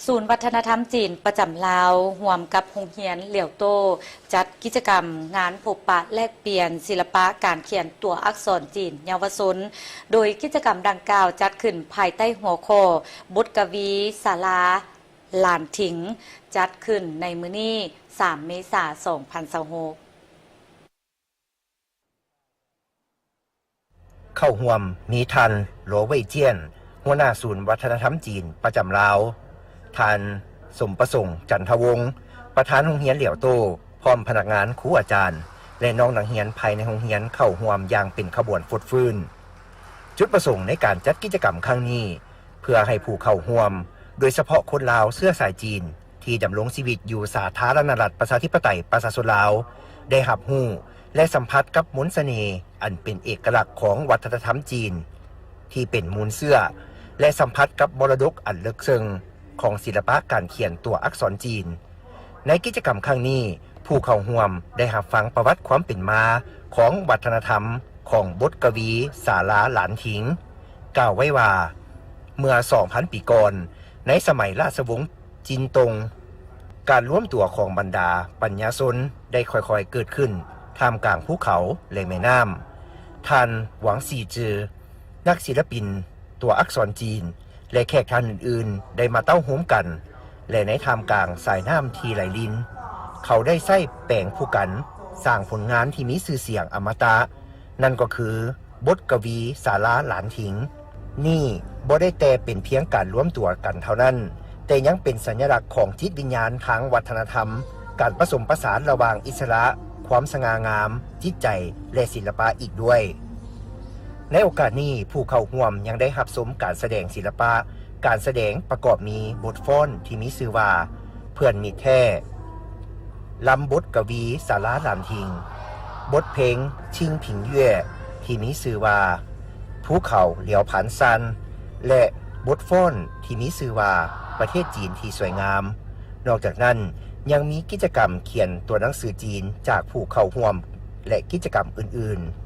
ສູນວັດທະນະທຳຈີນປະຈຳລາວ ຮ່ວມກັບໂຮງຮຽນຫຼຽວໂຕ້ ຈັດກິດຈະກຳງານພົບປະແລກປ່ຽນສິລະປະການຂຽນຕົວອັກສອນຈີນເຍົາວະຊົນ, ໂດຍກິດຈະກຳດັ່ງກ່າວຈັດຂຶ້ນພາຍໃຕ້ຫົວຂໍ້ ບົດກະວີສາລາຫຼານຖິງ, ຈັດຂຶ້ນໃນມື້ນີ້ ສາມ ເມສາ ສອງພັນຊາວຫົກ. ເຂົ້າຮ່ວມມີທ່ານ ຫຼໍ ເຫວີຍຈຽນ ຫົວໜ້າສູນວັດທະນະທຳຈີນປະຈຳລາວ, ທ່ານ ສົມປະສົງ ຈັນທະວົງ ປະທານໂຮງຮຽນຫຼຽວໂຕ້ ພ້ອມພະນັກງານ, ຄູອາຈານ ແລະ ນ້ອງນັກຮຽນພາຍໃນໂຮງຮຽນເຂົ້າຮ່ວມຢ່າງເປັນຂະບວນຟົດຟື້ນ. ຈຸດປະສົງໃນການຈັດກິດຈະກຳຄັ້ງນີ້ ເພື່ອໃຫ້ຜູ້ເຂົ້າຮ່ວມ, ໂດຍສະເພາະຄົນລາວເຊື້ອສາຍຈີນ ທີ່ດຳລົງຊີວິດຢູ່ສາທາລະນະລັດ ປະຊາທິປະໄຕ ປະຊາຊົນລາວ ໄດ້ຮັບຮູ້ ແລະ ສຳຜັດກັບມົນສະເໜ່ອັນເປັນເອກະລັກຂອງວັດທະນະທຳຈີນ ທີ່ເປັນມູນເຊື້ອ ແລະ ສຳຜັດກັບມໍລະດົກອັນເລິກເຊິ່ງຂອງສິລະປະການຂຽນຕົວອັກສອນຈີນ. ໃນກິດຈະກຳຄັ້ງນີ້, ຜູ້ເຂົ້າຮ່ວມໄດ້ຮັບຟັງປະຫວັດຄວາມເປັນມາຂອງວັດທະນະທຳຂອງບົດກະວີສາລາຫຼານຖິງ, ກ່າວໄວ້ວ່າ ເມື່ອສອງພັນປີກ່ອນ, ໃນສະໄໝລາຊະວົງ ຈິນຕົງ, ການລວມຕົວຂອງບັນດາປັນຍາຊົນໄດ້ຄ່ອຍໆເກີດຂຶ້ນທ່າມກາງພູເຂົາ ແລະ ແມ່ນ້ຳ. ທ່ານ ຫວັງຊີຈື, ນັກສິລະປິນຕົວອັກສອນຈີນ ແລະ ແຂກທ່ານອື່ນໆ ໄດ້ມາເຕົ້າໂຮມກັນ ແລະ ໃນທ່າມກາງສາຍນ້ຳທີ່ໄຫຼລິນ, ເຂົາໄດ້ໃຊ້ແປງພູກັນ ສ້າງຜົນງານທີ່ມີຊື່ສຽງອະມະຕະ, ນັ້ນກໍຄື ບົດກະວີສາລາຫຼານຖິງນີ້ ບໍ່ໄດ້ແຕ່ເປັນພຽງການລວມຕົວກັນເທົ່ານັ້ນ, ແຕ່ຍັງເປັນສັນຍະລັກຂອງຈິດວິນຍານທາງວັດທະນະທຳ, ການປະສົມປະສານລະຫວ່າງອິດສະຫຼະ, ຄວາມສະຫງ່າງາມ, ຈິດໃຈ ແລະ ສິລະປະອີກດ້ວຍ. ໃນໂອກາດນີ້, ຜູ້ເຂົ້າຮ່ວມຍັງໄດ້ຮັບຊົມການສະແດງສິລະປະ. ການສະແດງປະກອບມີບົດຟ້ອນທີ່ມີຊື່ວ່າ ເພື່ອນມິດແທ້, ລຳບົດກະວີສາລາຫຼານທິງ, ບົດເພງ ຊິງຜິງເຢຍ ທີ່ມີຊື່ວ່າ ພູເຂົາຫຼຽວຜານຊັນ ແລະ ບົດຟ້ອນທີ່ມີຊື່ວ່າ ປະເທດຈີນທີ່ສວຍງາມ. ນອກຈາກນັ້ນ, ຍັງມີກິດຈະກຳຂຽນຕົວໜັງສືຈີນຈາກຜູ້ເຂົ້າຮ່ວມ ແລະ ກິດຈະກຳອື່ນໆ.